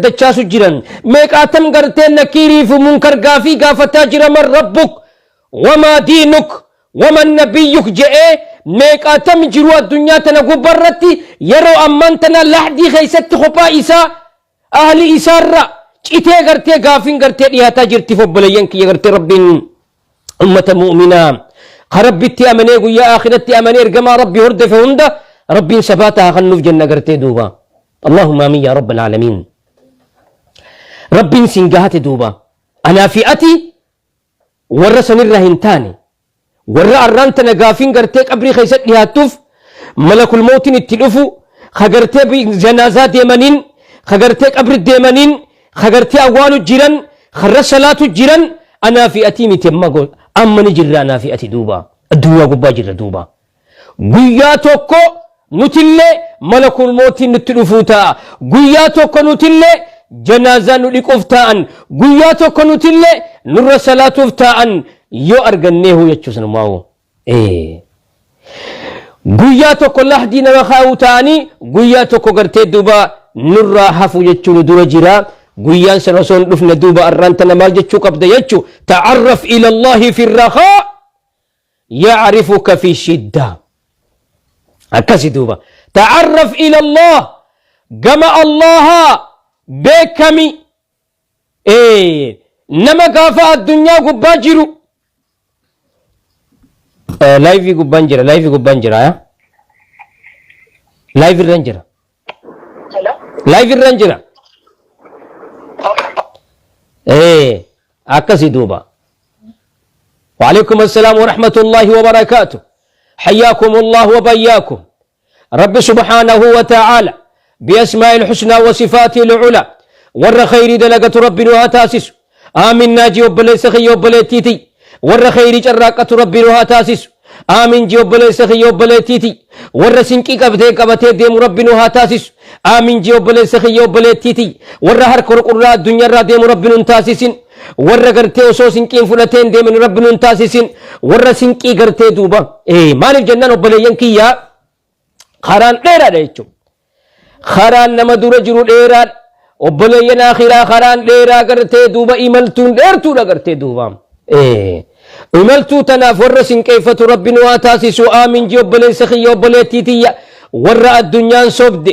Dachaasu jiran meeqaatam gartee nakiirii fi munkar gaafii gaafataa jira man rabbuk wamaa diinuk waman nabiyyuk je'ee meeqaatam jiru addunyaa tana gubbarratti yeroo ammaan tana lahdii keessatti kophaa isaa ahli isaarra citee gartee gaafiin gartee dhiyaataa jirti obboleeyyan kiyya gartee rabbiin ummata mu'minaa ka rabbitti amanee guyyaa akhiratti amanee ergamaa rabbi hordofe hunda rabbiin sabaata haa kennuuf jenna gartee duuba Allahumma amiin yaa rabbal aalamiin rabbiin siin gahate duuba anaa fi ati warra sanirraa hin taane warra arraan tana gaafiin gartee qabrii keessa dhiyaattuuf malakul mawtiin itti dhufu ka gartee janaazaa deemaniin ka gartee qabri deemaniin ka gartee awwaalu jiran karra salaatu jiran anaa fi atii miti amma amma ni jirra anaa fi ati duuba addunyaa gubbaa jirra duuba Guyyaa tokko nutillee malakul mootiin nutti dhufuu taa'a. Guyyaa tokko nutillee janaazaa nu dhiquuf taa'an. Guyyaa tokko nutillee nurra salaatuuf taa'an yoo arganneehu jechuu sanumaa'u. Guyyaa tokko lahdii nama kaa'uu taa'anii guyyaa tokko gartee duuba nurraa hafu jechuu nu dura jira. Guyyaan sana osoo hin dhufne duuba arraan tana maal jechuu qabda jechuu ta'arraf ila Allahi fi rakaa ya'rifuka fi shidda akkasi duuba ta'arraf ila Allah gama Allaha beekami nama gaafa addunyaa gubbaa jiru laayivii gubbaan jira laayivii gubbaan jira ya laayivii irran jira Hello? laayivii irran jira akkasi duuba وعليكم السلام ورحمة الله وبركاته حياكم الله وبياكم رب سبحانه وتعالى بأسماء الحسنى وصفاته العلى ور خير دلقة ربي وهاتاسس آمين ناجي وبلي سخي وبلي تيتي ور خير جراقة ربي وهاتاسس آمين جي وبلي سخي وبلي تيتي ور سنكي قبتي قبتي ديم ربي وهاتاسس آمين جي وبلي سخي وبلي تيتي ور هرك قرى الدنيا را ديم ربي نتاسسين warra gartee osoo sinqiin fudhatee hin deemin rabbi nun taasisin warra sinqii gartee duuba maaliif jennaan obboleeyyan kiyyaa karaan dheeraadha jechuudha. Karaan nama dura jiru dheeraadha. Obboleeyyan akhiraa karaan dheeraa gartee duuba imaltuun dheertuudha gartee duuba. Imaltuu tanaaf warra sinqeeffatu rabbi nu haa taasisu aamin ji obboleessa kiyya obboleettii tiyya warra addunyaan sobde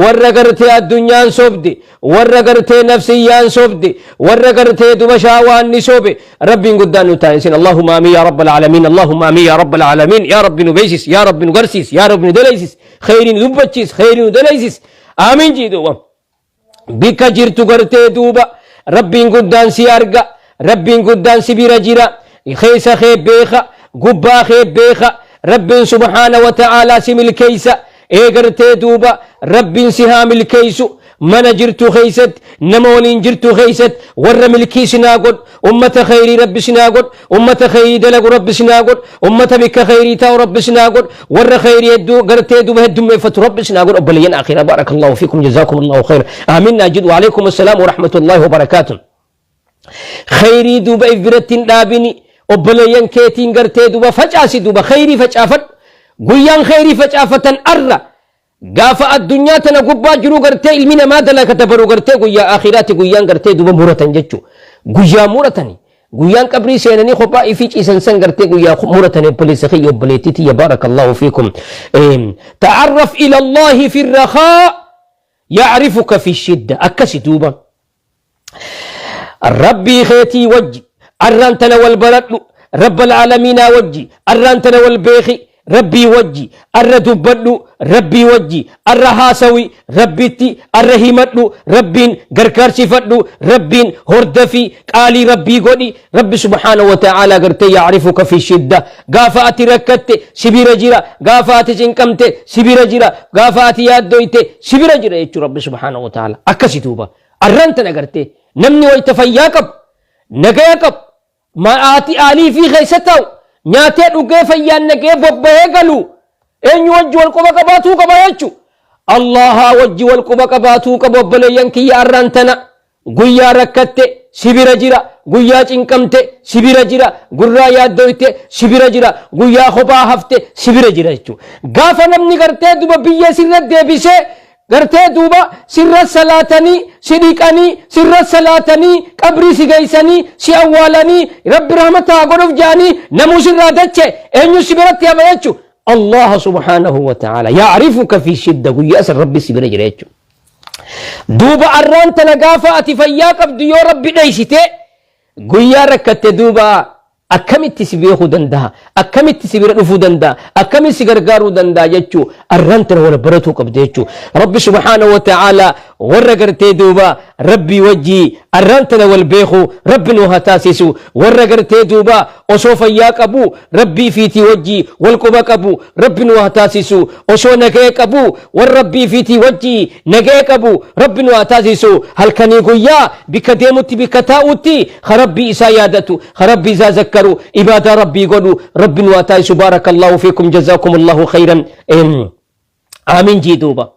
warra gartee addunyaan sobde warra gartee nafsiyyaan sobde warra gartee duba shaawaan ni sobe rabbiin guddaan nu taasisin allahumma amiin yaa rabbal aalamiin allahumma amiin yaa rabbal aalamiin yaa rabbi nu beeysis yaa rabbi nu garsiis yaa rabbi nu dalaysis kheyrii nu dubbachiis kheyrii nu dalaysis amiin jii duuba bikka jirtu gartee duuba rabbiin guddaan si arga rabbiin guddaan si bira jira keessa kee beeka gubbaa kee beeka rabbiin subhaana wa ta'aalaa si milkeeysa ee gartee duuba rabbiin si haa milkeeysu mana jirtu keeysatti nama waliin jirtu keeysatti warra milkii sinaa godh ummata kheyrii rabbi sinaa godh ummata kheyrii dalagu rabbi sinaa godh ummata bikka kheyrii taa'u rabbi sinaa godh warra kheyrii hedduu gartee duuba heddummeeffatu rabbi sinaa godh obboleeyyan akhiraa barakallahu fiikum jazaakumullahu kheyra aamin naa jedhu waalaikum assalaam warahmatullahi wabarakaatuh kheyrii duuba if biratti hin dhaabini obboleeyyan keetiin gartee duuba facaasi duuba kheyrii facaafadhu guyyaan kheyrii facaafatan arra gaafa addunyaa tana gubbaa jiru gartee ilmi namaa dalagata baru gartee guyyaa akhiraati guyyaan gartee duuba muratan jechuu guyyaa muratani guyyaan qabrii seenanii kophaa ifii ciisan san gartee guyyaa muratani obboleessa kiyya obboleettii tiyya baarakallahu fiikum ta'arraf ila Allahi fi rakhaa ya'rifuka fi shidda akkasi duuba rabbii keetii wajji arraan tana wal baradhu rabbal aalamiinaa wajji arraan tana wal beeki rabbii wajji arra dubbadhu rabbii wajji arra haasawi rabbitti arra himadhu rabbiin gargaarsifadhu rabbiin hordafi qaalii rabbii godhi rabbi subhaanahu wa ta'aalaa gartee yacrifuka fi shidda gaafa ati rakkatte si bira jira gaafa ati cinqamte si bira jira gaafa ati yaaddoyte si bira jira jechuu rabbi subhaanahu wa ta'aalaa akkasi duuba Arraan tana gartee namni wayta fayyaa qabu nagaya qabu maatii aalii fi keessa taa'u nyaatee dhugee fayyaan nagee bobbahee galu eenyu wajji wal quba qabaatuu qaba jechu Allahaa wajji wal quba qabaatuu qaba obboleeyyan kiyya arraan tana guyyaa rakkatte si bira jira guyyaa cinqamte si bira jira gurraa yaaddoyte si bira jira guyyaa kophaa hafte si bira jira jechuudha gaafa namni gartee duba biyya sirra deebisee Gartee duuba sirra salaatanii si dhiqanii sirra salaatanii qabrii si geessanii si awwaalanii Rabbi rahmata haa godhuuf jedhanii namuu sirraa dache eenyu si biratti hafa jechu. Allah subhaanahu wa ta'ala ya'rifuka fi shidda, guyyaa san Rabbi si bira jira jechuudha. Duuba arraan tana gaafa ati fayyaa qabdu yoo Rabbi dheeysite, guyyaa rakkatte duuba akkamitti si beekuu danda'a, akkamitti si bira dhufuu danda'a, akkamitti si gargaaruu danda'a jechuu arraan tana wal baratuu qabda jechuu. Rabbi subhaanahu wa ta'ala warra gartee duuba Rabbii wajjii arraan tana wal beeku Rabbi nu haa taasisu. Warra gartee duuba osoo fayyaa qabu Rabbii fiitii wajjii wal quba qabu Rabbi nu haa taasisu. Osoo nagaya qabu warra Rabbii fiitii wajjii nagaya qabu Rabbi nu haa taasisu. Halkanii guyyaa bikka deemutti bikka taa'utti ka Rabbii isaa yaadatu, ka Rabbii isaa zakkaru, ibaadaa Rabbii godhu Rabbi nu haa taasisu. Baarakallahu fiikum, jazaakumullahu khayran. Aamin jii duuba,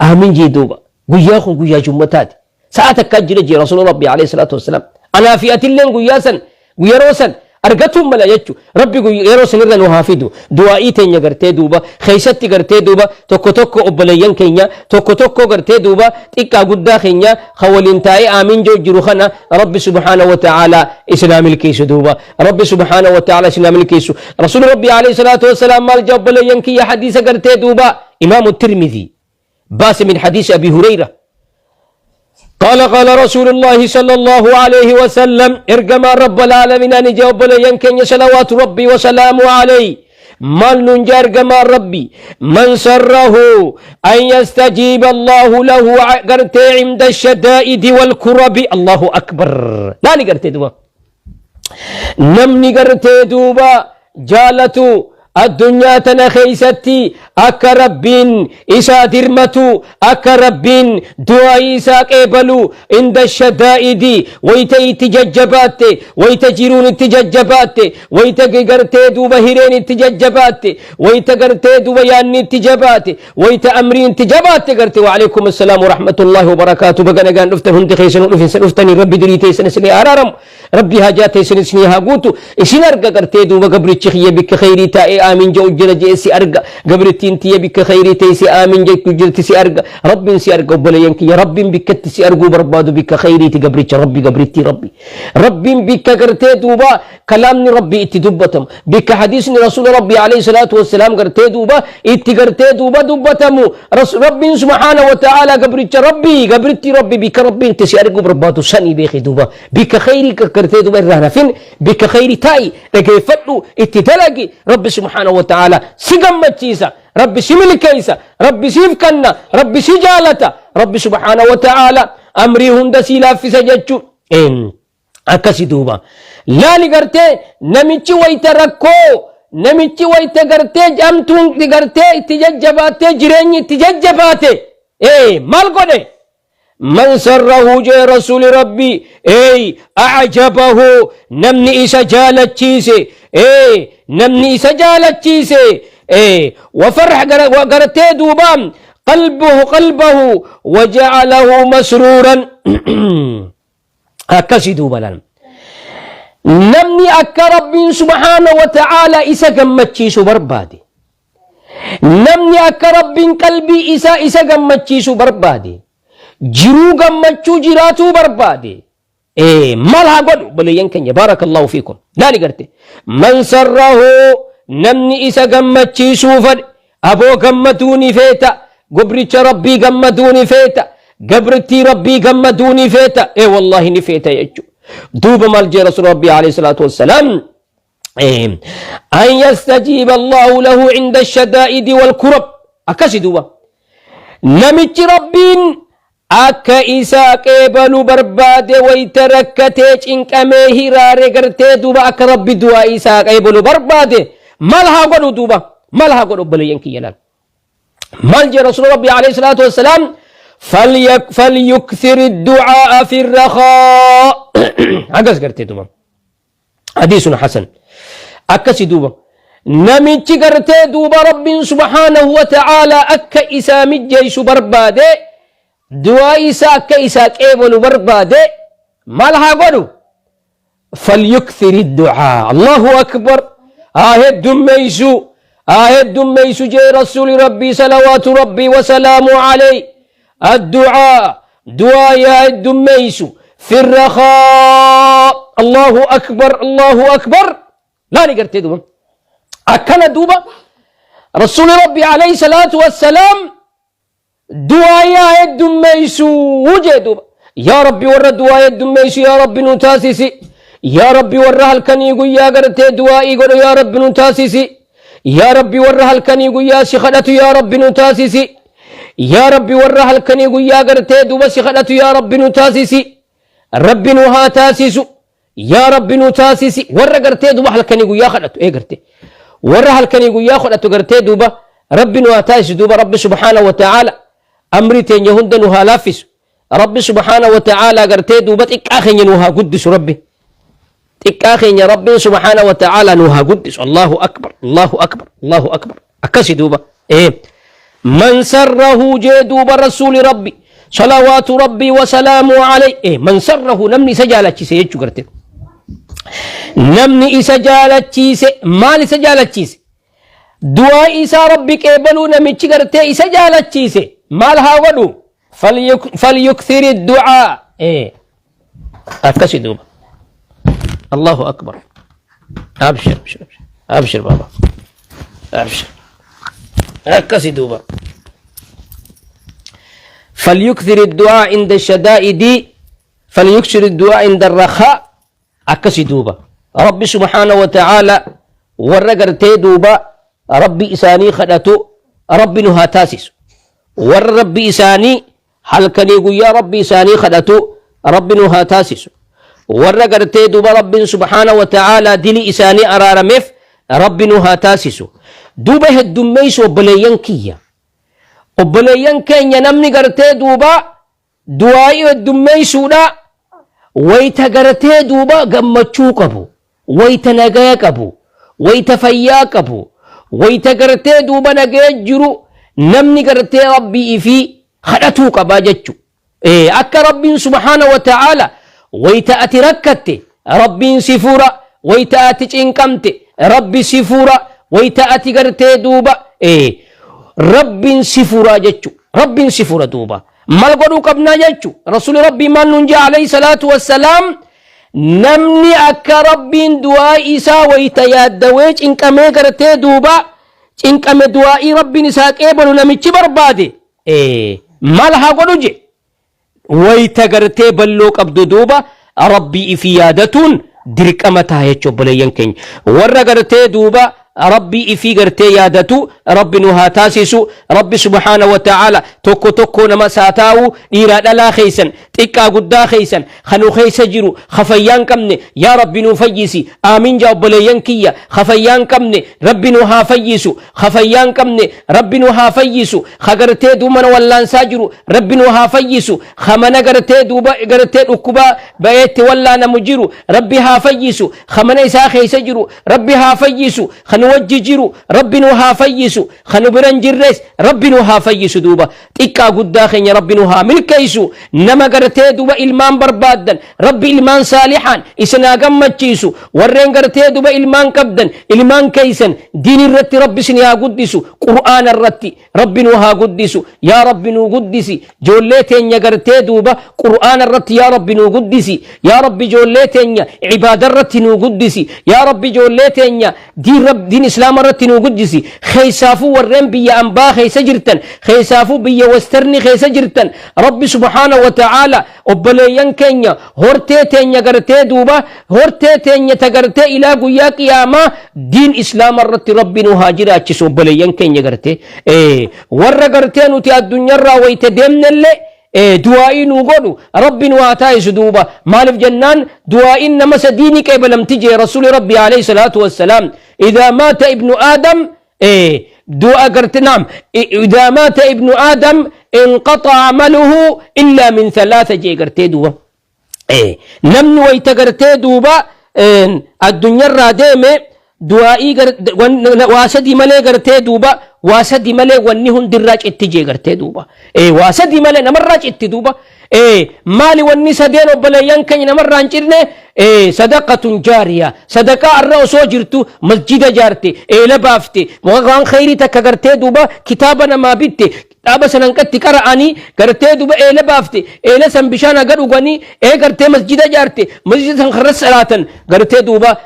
aamin jii duuba. Guyyaa kun guyyaa jummataati, sa'a takkaa jira jee Rasuula Rabbii alayhi salaatu wassalaam. Anaa fi atilleen guyyaa san yeroo san argatuun mala jechu. Rabbi yeroo sanirra nu haa fidu. Du'aa'ii teenya gartee duuba keessatti gartee duuba tokko tokko obboleeyyan keenya tokko tokko gartee duuba xiqqaa guddaa keenya ka waliin taa'ee aamin joo jiru kana Rabbi subhaanahu wa ta'ala isinaa milkeessu. Duuba Rabbi subhaanahu wa ta'ala isinaa milkeessu. Rasuuli Rabbi alayhi salaatu wassalaam maal jaa, obboleeyyan kiyya? Hadiisa gartee duuba Imaamu Tirmidhi baase min hadiisi Abi Hureyra قال قال رسول الله صلى الله عليه وسلم، إرجما رب العالمين أن جاء ينكن صلوات ربي وسلامه عليه. مال ننجا إرجما ربي؟ من سره أن يستجيب الله له قرتي عند الشدائد والكرب. الله أكبر. لا نقرتي دوبا namni gartee duuba jaalatu addunyaa tana keeysatti akka Rabbiin isaa dirmatu, akka Rabbiin du'aa'ii isaa qeebalu, inda shadaa'idi, wayta itti jajjabaatte, wayta jiruun itti jajjabaatte, wayta gartee duuba hireen itti jajjabaatte, wayta gartee duuba yaanni itti jabaate, wayta amriin itti jabaatte garte. Waalaikum assalaam warahmatullaahi wabarakaatu. Baga nagaan dhuftan hundi keessanuu. Dhufinsa dhuftanii Rabbi durii teessan isinii araaramu, Rabbi hajaa teessan isinii haa guutu. Isin arga gartee duuba gabrichi kiyya bikka khayrii taa'ee aamin jedhu jira jee si arga, gabrittiin tiyya bikka khayrii teessee aamin jechuu jirti si arga, Rabbiin si arga. Obboleeyyan kiyya, Rabbiin bikkatti si arguu barbaadu bikka khayriiti. Gabricha Rabbi, gabrittii Rabbi, Rabbiin bikka gartee duuba kalaamni Rabbii itti dubbatamu, bikka hadiisni Rasuula Rabbii alayhi salaatu wassalaam gartee duuba itti gartee duuba dubbatamu, Rabbiin subhaana wa ta'ala gabricha Rabbii, gabrittii Rabbii bikka Rabbiin itti si arguu barbaadu sanii beeki. Duuba bikka khayrii gartee duuba irraa hafin, bikka khayrii taa'i, dhageeffadhu, itti dalagi. Rabbi subhaana wa ta'ala si gammachiisa, Rabbi si milkeessa, Rabbi siif kanna, Rabbi si jaalata, Rabbi subhaana wa ta'ala amrii hunda si laaffisa jechuu. Akkasi duuba laali gartee namichi wayta rakkoo, namichi wayta gartee jamtuun gartee itti jajjabaattee jireenyi itti jajjabaate maal godhe? Man sarrahu jee Rasuli Rabbi, ey ajabahu, namni isa jaalachiise, namni isa jaalachiise, وفرح gartee duuba قلبه قلبه وجعله مسرورا. Akkasi duuba lan namni akka Rabbiin subhaana wa ta'aala isa gammachiisu barbaade, namni akka Rabbiin qalbii isaa isa gammachiisu barbaade, jiruu gammachuu jiraatuu barbaade maal haa godhu, obboleeyyan keenya? Baarakallahu fiikum. Laali garte man sarrahu, namni isa gammachiisuu fedhe. Aboo, gammaduu ni feeta? Gabricha Rabbii gammaduu ni feeta? Gabrittii Rabbii gammaduu ni feeta? Ee wallahi ni feeta jechuudha. Duuba maal jee Rasuul Rabbii alayhi salaatu wassalaam? أن يستجيب الله له عند الشدائد والكرب. Akkasi duuba namichi Rabbiin akka isaa qeebalu barbaade, wayta rakkatee cinqamee hiraare gartee duuba akka Rabbi du'aa isaa qeebalu barbaade maal haa godhu? Duuba maal haa godhu, obboleeyyan kiyya? Laal maal jee Rasuul Rabbi alayhi salaatu wassalaam? فليكثر الدعاء في الرخاء. Akkas gartee duuba حديث حسن. Akkasi duuba namichi gartee duuba Rabbiin subhaanahu wa ta'aalaa akka isaa mijjeessu barbaade, du'aa isaa akka isaa qeebalu barbaade maal haa godhu? فليكثر الدعاء. الله أكبر. Haa heddummeeysu, haa heddummeeysu jee Rasuuli Rabbii salawaatu Rabbii wasalaamu alayhi. Addu'aa du'aa yaa heddummeeysu fi rakhaa. Allahu akbar, Allahu akbar. Laali gartee duuba. Akkana duuba Rasuuli Rabbi alayhi salaatu wassalaam du'aa yaa heddummeeysu jee duuba. Yaa Rabbi, warra du'aa heddummeeysu yaa Rabbi nu taasisi. Yaa Rabbi, warra halkanii guyyaa gartee du'aa'ii godhu yaa Rabbi nu taasisi. Yaa Rabbi, warra halkanii guyyaa si kadhatu yaa Rabbi nu taasisi. Yaa Rabbi, warra halkanii guyyaa gartee duuba si kadhatu yaa Rabbi nu taasisi. Rabbi nu haa taasisu. Yaa Rabbi nu taasisi. Warra gartee duuba halkanii guyyaa kadhatu ee gartee. Warra halkanii guyyaa kadhatu gartee duuba Rabbi nu haa taasisu duuba. Rabbi subhaanahu wa ta'aala amri teenya hunda nu haa laaffisu. Rabbi subhaanahu wa ta'aala gartee duuba xiqqaa keenya nu haa guddisu. Rabbi xiqqaa keenya Rabbiin subhaanahu wa ta'aala nu haa guddisu. Allahu akbar, Allahu akbar, Allahu akbar. Akkasi duuba ee man sarrahu jee duuba rasuuli Rabbi salawaatu Rabbii wa salaamu alayhi ee man sarrahu, namni isa jaalachise jechuu garte, namni isa jaalachiise. Maal isa jaalachiise? Du'aa isaa Rabbi qeebaluu namichi gartee isa jaalachiise maal haa godhu? Falyukthiri du'aa. Akkasi duuba. Allahu akbar. Abshir, abshir, abshir baaba, abshir. Akkasi duuba. فليكثر الدعاء عند الشدائد، فليكثر الدعاء عند الرخاء. Akkasi duuba. Rabbi subhaanahu wa ta'aala warra gartee duuba Rabbi isaanii kadhatu Rabbi nu haa taasisu. Warra Rabbi isaanii halkanii guyyaa Rabbi isaanii kadhatu Rabbi nu haa taasisu. Warra gartee duuba Rabbiin subhaanahu wa ta'aala dili isaanii araarameef Rabbi nu haa taasisu. Duuba heddummeessu, obboleeyyan kiyya, obboleeyyan keenya, namni gartee duuba du'aa'ii heddummeessuudha wayta gartee duuba gammachuu qabu, wayta nagaya qabu, wayta fayyaa qabu, wayta gartee duuba nagaya jiru namni gartee Rabbii fi kadhatuu qabaa jechu. Akka Rabbiin subhaana wa ta'aala wayta ati rakkatte Rabbiin si fuura, wayta ati cinqamte Rabbi si fuura, wayta ati gartee duuba Rabbiin si fuuraa jechu. Rabbiin si fuura. Duuba mal godhuu qabnaa jechu? Rasuli Rabbii maal nuun jaa alayhi salaatu wassalaam? Namni akka Rabbiin du'aa isaa wayta yaaddawee cinqamee gartee duuba cinqame du'aa'ii Rabbiin isaa qeebalu namichi barbaade maal haa godhu je? Wayta gartee balloo qabdu duuba Rabbii ifi yaadatuun dirqama ta'a jechuu. Obboleeyyan keenya, warra gartee duuba Rabbii ifii gartee yaadatu Rabbi nu haa taasisu. Rabbi subhaana wa ta'aala tokko tokko nama isaa taa'u, dhiiraa dhalaa keessan, xiqqaa guddaa keessan, kanu keessa jiru kafayyaan qabne yaa Rabbi nu fayyisi. Aamin jaa obboleeyyan kiyya. Kafayyaan qabne Rabbi nu haa fayyisu. Kafayyaan qabne Rabbi nu haa fayyisu. Ka gartee duuba mana wallaansaa jiru Rabbi nu haa fayyisu. Ka mana gartee duuba gartee dhukkubaa ba'eetti wallaanamu jiru Rabbi haa fayyisu. Ka mana isaa keessa jiru Rabbi haa fayyisu. Ka nu wajji jiru Rabbi nu haa fayyisu. Ka nu biran jirres Rabbi nu haa fayyisu. Duuba xiqqaa guddaa keenya Rabbi nu haa milkeessu. Nama gartee duuba ilmaan barbaaddan Rabbi ilmaan saalixaan isin haa gammachiisu. Warreen gartee duuba ilmaan qabdan ilmaan keeysan diin irratti Rabbi isin haa guddisu. Qur'aana irratti Rabbi nu haa guddisu. Yaa Rabbi nu guddisi ijoollee teenya gartee duuba Qur'aana irratti. Yaa Rabbi nu guddisi. Yaa Rabbi, ijoollee teenya ibaada irratti nu guddisi. Yaa Rabbi, ijoollee teenya diin rab diin Islaama irratti nu guddisi. Keessaafuu warreen biyya ambaa keessa jirtan, keessaafuu biyya westerni keessa jirtan, Rabbi subhaana wa ta'aala obboleeyyan keenya, hortee teenya gartee duuba hortee teenya ta gartee ilaa guyyaa qiyaamaa diin Islaama irratti Rabbi nu haa jiraachisu. Obboleeyyan keenya gartee warra gartee nuti addunyaarraa wayte deemnellee du'aa'ii nu godhu Rabbi nu haa taasisu. Duuba maaliif jennaan, du'aa'iin nama sadii ni qeebalamti jee Rasuuli Rabbi alayhi salaatu wassalaam. Idaa maata ibnu Aadam, du'a garte, naam, idaa maata ibnu Aadam inqaxa'a amaluhu illaa min thalaatha jee gartee duuba. Namni wayta gartee duuba addunyaarraa deeme du'aa'ii waa sadii malee gartee duuba waa sadii malee wanni hundirraa citti jee gartee duuba. Waa sadii malee namarraa citti. Duuba maali wanni sadeen, obboleeyyan keenya, namarraa hin cinne? Sadaqatun jaariya, sadaqaa arra osoo jirtu masjida jaarte, eela baafte, waan khayrii takka gartee duuba kitaaba namaa bitte. Dhaaba sanan qatti qara'anii gartee duba eela baafte, eela san bishaan haga dhuganii, ee gartee masjida ijaarte, masjida san karra salaatan, gartee duuba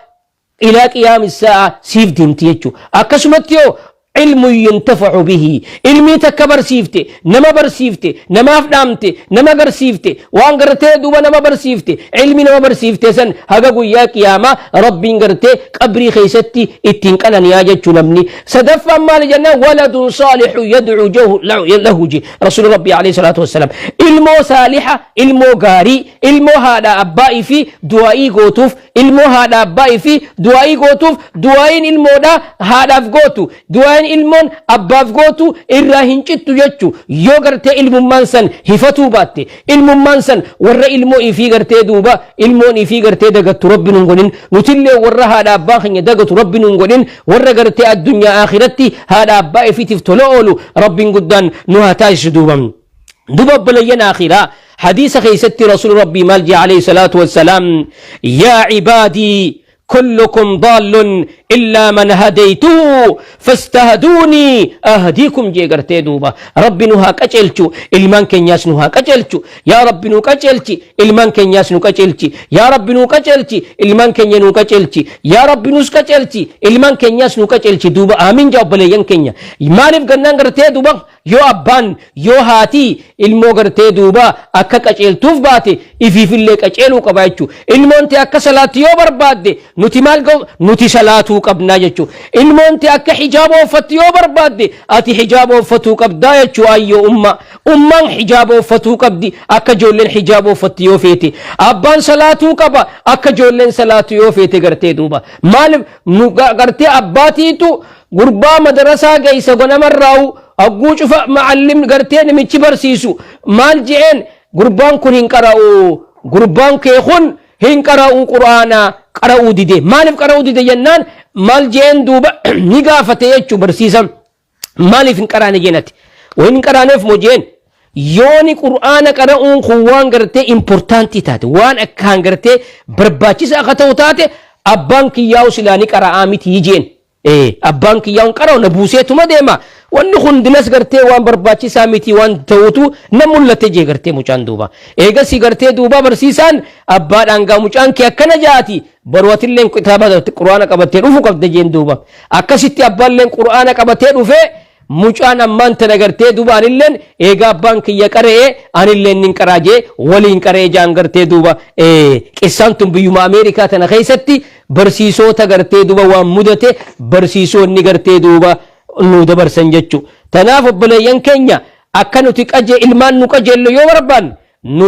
ilaa qiyaami saa'a siif deemti jechuudha. Akkasumatti yoo ilmu yuntafacu bihi, ilmii takka barsiifte, nama barsiifte, namaaf dhaamte, nama garsiifte, waan gartee duuba nama barsiifte, ilmi nama barsiifte san haga guyyaa qiyaamaa Rabbiin gartee qabrii keessatti ittiin qananiyaa jechuu. Namni sadaffaan maali jennaan, waladun saalixu yadcuu lahu je Rasuuli Rabbii alayhi salaatu wassalaam. Ilmoo saaliha, ilmoo gaarii, ilmoo haadha abbaa fi du'aa'ii gootuuf, ilmoo haadha abbaa fi du'aa'ii gootuuf. Du'aa'iin ilmoodha haadhaaf gootu, du'aa'iin ilmoon abbaaf gootu irraa hin cittu jechu. Yoo gartee ilmummaan san hifatuu baatte, ilmummaan san warra ilmoo ifii gartee duuba ilmoon ifii gartee dagattu Rabbi nun godhin. Nutillee warra haadha abbaa keenya dagatu Rabbi nun godhin. Warra gartee addunyaa akhiratti haadha abbaa ifiitiif tola oolu Rabbiin guddaan nu haa taasisu. Duuba duba obboleeyyan akhiraa, حديث خيستي رسول ربي مالجي عليه الصلاة والسلام: يا عبادي، كلكم ضال إلا من هديته، فاستهدوني أهديكم jee gartee duuba. Rabbi nu haa qaceelchu, ilmaan keenyaas nu haa qaceelchu. Yaa Rabbi, nu qaceelchi, ilmaan keenyaas nu qaceelchi. Yaa Rabbi, nu qaceelchi, ilmaan keenya nu qaceelchi. Yaa Rabbi, nus qaceelchi, ilmaan keenyaas nu qaceelchi. Duuba aamin jaa obboleeyyan keenya. Maaliif gannaan gartee duuba yoo abbaan yoo haatii ilmoo gartee duuba akka qaceeltuuf baate, ifiifillee qaceeluu qaba jechuudha. Ilmoon ta'e akka salaatti yoo barbaadde, nuti maal nuti salaatuu qabnaa jechuudha. Ilmoon ta'e akka hijaaba uffattu yoo barbaadde, ati hijaaba uffatuu qabdaa jechuudha. Ayyoo umma, ummaan hijaaba uffatuu qabdi akka ijoolleen hijaaba uffattu yoo feete. Abbaan salaatuu qaba akka ijoolleen salaatu yoo feete. Gartee duuba maaliif nu gartee abbaatiitu gurbaa madarasaa geessa ganamarraa'u, hagguu cufa macallim gartee namichi barsiisu maal je'een? Gurbaan kun hin qara'u, gurbaan kee kun hin qara'u, Qur'aana qara'uu dide. Maaliif qara'uu dide jennaan, maal je'een duuba? Ni gaafate jechuu barsiisan. Maaliif hin qaraane jeenati? Wayin hin qaraaneef moo jeen? Yooni Qur'aana qara'uun kun waan gartee important taate, waan akkaan gartee barbaachisa akka ta'u taate, abbaan kiyyaa'u silaa ni qara'aa miti jeen. Abbaan kiyyaa'uun qara'u na buuseetuma deema. Wanni kun dinas gartee waan barbaachisaa miti waan ta'utu na mul'ate jee gartee mucaan duuba. Eegasii gartee duuba barsiisaan abbaadhaan, gaa mucaan kee akkana jaati, baruwatilleen kitaaba Qur'aana qabatee dhufu qabda jeen duuba. Akkasitti abbaalleen Qur'aana qabatee dhufee, mucaan ammaan tana gartee duuba anilleen eegaa abbaan kiyya qara'ee anilleen nin qaraa jee, waliin qara'ee jaan gartee duuba. Qissaan tun biyyuma Ameerikaa tana keessatti barsiisota gartee duuba waan mudate barsiisonni gartee duuba nu dabarsan jechu. Tanaaf obboleeyyan keenya, akka nuti qaje ilmaan nu qajeello yoo barbaanne